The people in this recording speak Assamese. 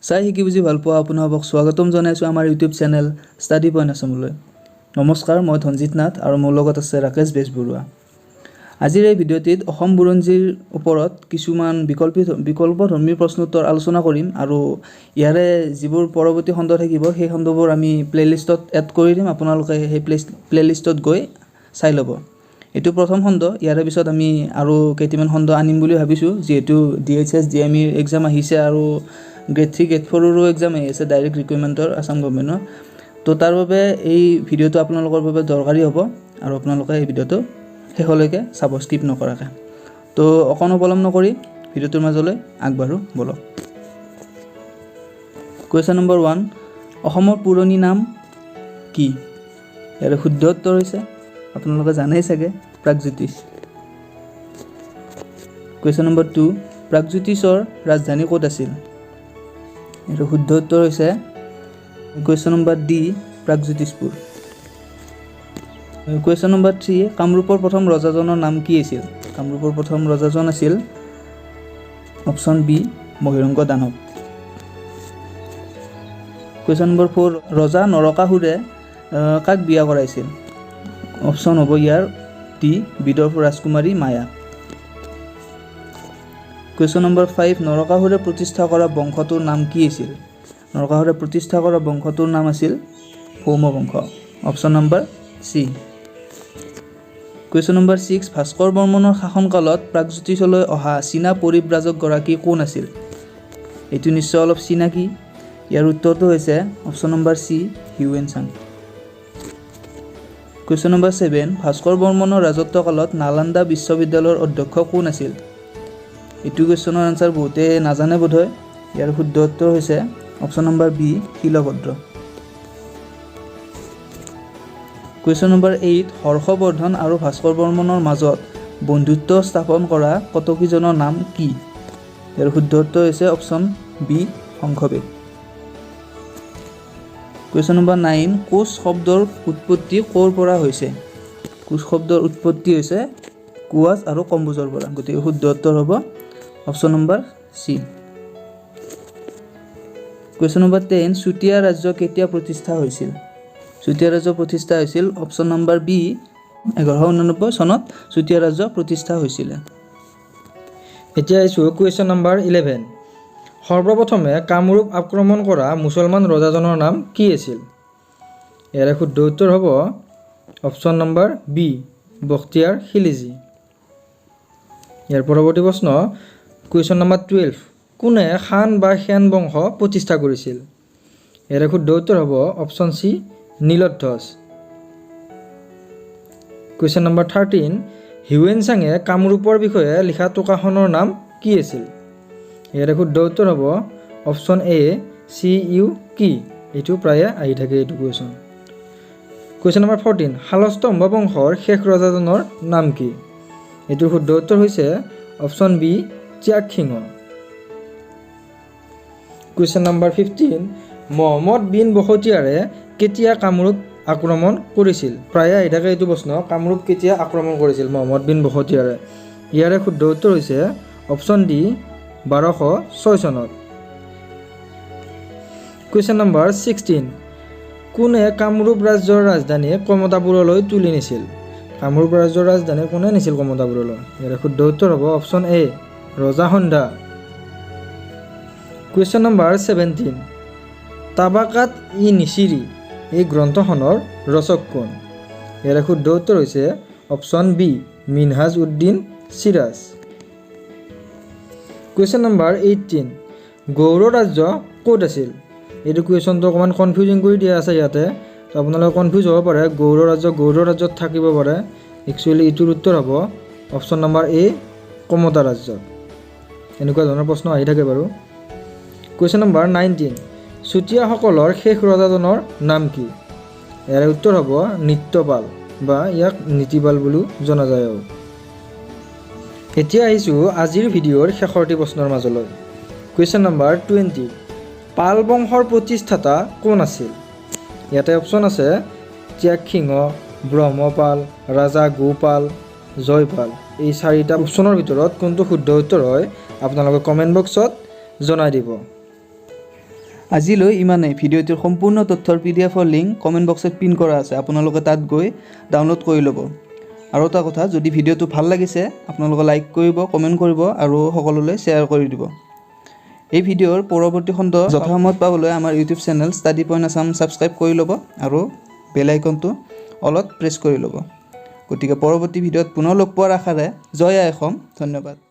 চাই শিকি বুজি ভাল পোৱা আপোনালোকক স্বাগতম জনাইছোঁ আমাৰ ইউটিউব চেনেল ষ্টাডি পইণ্ট আছামলৈ। নমস্কাৰ, মই ধনজিত নাথ আৰু মোৰ লগত আছে ৰাকেশ বেজবৰুৱা। আজিৰ এই ভিডিঅ'টিত অসম বুৰঞ্জীৰ ওপৰত কিছুমান বিকল্পধৰ্মী প্ৰশ্নোত্তৰ আলোচনা কৰিম আৰু ইয়াৰে যিবোৰ পৰৱৰ্তী খণ্ড থাকিব, সেই খণ্ডবোৰ আমি প্লে'লিষ্টত এড কৰি দিম। আপোনালোকে সেই প্লে'লিষ্টত গৈ চাই ল'ব। এইটো প্ৰথম খণ্ড। ইয়াৰে পিছত আমি আৰু কেইটামান খণ্ড আনিম বুলি ভাবিছোঁ, যিহেতু ডিএইচএছ, ডিএমইৰ এক্সাম আহিছে আৰু গ্ৰেড 3, গ্ৰেড 4ৰো এক্সাম আহি আছে ডাইৰেক্ট ৰিক্ৰুইটমেণ্টৰ আছাম গভমেণ্টৰ। তো তাৰ বাবে এই ভিডিঅ'টো আপোনালোকৰ বাবে দৰকাৰী হ'ব আৰু আপোনালোকে এই ভিডিঅ'টো শেষলৈকে চাব, স্কিপ নকৰাকৈ। তো অকণো পলম নকৰি ভিডিঅ'টোৰ মাজলৈ আগবাঢ়োঁ ব'লক। কুৱেশ্যন নম্বৰ 1, অসমৰ পুৰণি নাম কি? ইয়াৰে শুদ্ধ উত্তৰ হৈছে, আপোনালোকে জানেই চাগে, প্ৰাগজ্যোতিষ। কুৱেশ্যন নম্বৰ 2, প্ৰাগজ্যোতিষৰ ৰাজধানী ক'ত আছিল? ইয়াৰ শুদ্ধ উত্তৰ হৈছে question number D, Pragjyotishpur. Question number 3, কামৰূপৰ প্ৰথম ৰজাজনৰ নাম কি আছিল? কামৰূপৰ প্ৰথম ৰজাজন আছিল অপশ্যন বি, মহিৰংগ দানৱ। কুৱেশ্যন নম্বৰ 4, ৰজা নৰকাসুৰে কাক বিয়া কৰাইছিল? অপশ্যন হ'ব ইয়াৰ ডি, বিদৰ্ভ ৰাজকুমাৰী মায়া। কুৱেশ্যন নম্বৰ 5, নৰকাসুৰে প্ৰতিষ্ঠা কৰা বংশটোৰ নাম কি আছিল? নৰকাসুৰে প্ৰতিষ্ঠা কৰা বংশটোৰ নাম আছিল ভৌম বংশ, option number C. Question number 6, Bhaskar বৰ্মনৰ শাসনকালত প্ৰাগজ্যোতিষলৈ অহা চীনা পৰিব্ৰাজকগৰাকী কোন আছিল? এইটো নিশ্চয় অলপ চিনাকি। ইয়াৰ উত্তৰটো হৈছে option number C, Hiuen Tsang. Question number 7, Bhaskar বৰ্মনৰ ৰাজত্বকালত নালান্দা বিশ্ববিদ্যালয়ৰ অধ্যক্ষ কোন আছিল? এইটো কুৱেশ্যনৰ আনচাৰ বহুতে নাজানে বোধহয়। ইয়াৰ শুদ্ধ উত্তৰ হৈছে option number B, Shilabhadra. Question number 8, Harshavardhan আৰু ভাস্কৰ বৰ্মনৰ মাজত বন্ধুত্ব স্থাপন কৰা কটকীজনৰ নাম কি? ইয়াৰ শুদ্ধ উত্তৰ হৈছে option B, Shankhabeg. Question number 9, Koch শব্দৰ উৎপত্তি ক'ৰ পৰা হৈছে? কোচ শব্দৰ উৎপত্তি হৈছে কোৱাজ আৰু কম্বোজৰ পৰা। গতিকে শুদ্ধ উত্তৰ হ'ব option number C. Question number 10, Chutia ৰাজ্য কেতিয়া প্ৰতিষ্ঠা হৈছিল? চুতীয়া ৰাজ্য প্ৰতিষ্ঠা হৈছিল অপশ্যন নম্বৰ বি, 1189 চনত চুতীয়া ৰাজ্য প্ৰতিষ্ঠা হৈছিলে। এতিয়া আহিছোঁ কুৱেশ্যন নম্বৰ 11। সৰ্বপ্ৰথমে কামৰূপ আক্ৰমণ কৰা মুছলমান ৰজাজনৰ নাম কি আছিল? ইয়াৰে শুদ্ধ উত্তৰ হ'ব option number B, Bakhtiyar Khilji. ইয়াৰ পৰৱৰ্তী প্ৰশ্ন কুৱেশ্যন নম্বৰ 12, কোনে খান বা সেন বংশ প্ৰতিষ্ঠা কৰিছিল? ইয়াৰে শুদ্ধ উত্তৰ হ'ব option C, Niladhwaj. Question number 13, Hiuen চাঙে কামৰূপৰ বিষয়ে লিখা টোকাখনৰ নাম কি আছিল? ইয়াৰে শুদ্ধ উত্তৰ হ'ব অপশ্যন এ, চি ইউ কি। এইটো প্ৰায়ে আহি থাকে এইটো কুৱেশ্যন। কুৱেশ্যন নম্বৰ 14, শালস্তম্ভ বংশৰ শেষ ৰজাজনৰ নাম কি? এইটোৰ শুদ্ধ উত্তৰ হৈছে option B, Tyag Singha. Question number 15, Mohammad bin বখতিয়াৰে কেতিয়া কামৰূপ আক্ৰমণ কৰিছিল? প্ৰায়ে আহি থাকে এইটো প্ৰশ্ন, কামৰূপ কেতিয়া আক্ৰমণ কৰিছিল মহম্মদ বিন বখতিয়াৰে? ইয়াৰে শুদ্ধ উত্তৰ হৈছে অপশ্যন ডি, 1206 চনত। কুৱেশ্যন নম্বৰ 16, কোনে কামৰূপ ৰাজ্যৰ ৰাজধানী কমতাপুৰলৈ তুলি নিছিল? কামৰূপ ৰাজ্যৰ ৰাজধানী কোনে নিছিল কমতাপুৰলৈ? ইয়াৰে শুদ্ধ উত্তৰ হ'ব অপশ্যন এ, ৰজা সন্ধ্যা। কুৱেশ্যন নম্বৰ 17, তাবাকাত ই নিচিৰি এই গ্ৰন্থখনৰ ৰচক কোন? ইয়াৰে শুদ্ধ উত্তৰ হৈছে option B, Minhaj Uddin Siraj. Question number 18, Gaur ৰাজ্য ক'ত আছিল? এইটো কুৱেশ্যনটো অকণমান কনফিউজিং কৰি দিয়া আছে ইয়াতে, তো আপোনালোকে কনফিউজ হ'ব পাৰে। গৌড় ৰাজ্য গৌড় ৰাজ্যত থাকিব পাৰে। একচুৱেলি এইটোৰ উত্তৰ হ'ব অপশ্যন নম্বৰ এ, কমতা ৰাজ্যত। এনেকুৱা ধৰণৰ প্ৰশ্ন আহি থাকে বাৰু। কুৱেশ্যন নম্বৰ 19, চুতীয়াসকলৰ শেষ ৰজাজনৰ নাম কি? ইয়াৰে উত্তৰ হ'ব নিত্যপাল বা ইয়াক নীতিপাল বুলিও জনা যায়। আৰু এতিয়া আহিছোঁ আজিৰ ভিডিঅ'ৰ শেষৰটি প্ৰশ্নৰ মাজলৈ। কুৱেশ্যন নম্বৰ 20, পাল বংশৰ প্ৰতিষ্ঠাতা কোন আছিল? ইয়াতে অপশ্যন আছে ত্যাগ সিংহ, ব্ৰহ্মপাল, ৰাজা গোপাল, জয়পাল। এই চাৰিটা অপশ্যনৰ ভিতৰত কোনটো শুদ্ধ উত্তৰ হয়, আপোনালোকে কমেণ্ট বক্সত জনাই দিব। আজিলৈ ইমানেই। ভিডিঅ'টোৰ সম্পূৰ্ণ তথ্যৰ পিডিএফৰ লিংক কমেণ্ট বক্সত পিন কৰা আছে, আপোনালোকে তাত গৈ ডাউনলোড কৰি ল'ব। আৰু এটা কথা, যদি ভিডিঅ'টো ভাল লাগিছে আপোনালোকে লাইক কৰিব, কমেণ্ট কৰিব আৰু সকলোলৈ শ্বেয়াৰ কৰি দিব। এই ভিডিঅ'ৰ পৰৱৰ্তী খণ্ড যথাসময়ত পাবলৈ আমাৰ YouTube channel study point Assam subscribe কৰি ল'ব আৰু বেল আইকনটো অলপ প্ৰেছ কৰি ল'ব। গতিকে পৰৱৰ্তী ভিডিঅ'ত পুনৰ লগ পোৱাৰ আশাৰে জয় আই অসম। ধন্যবাদ।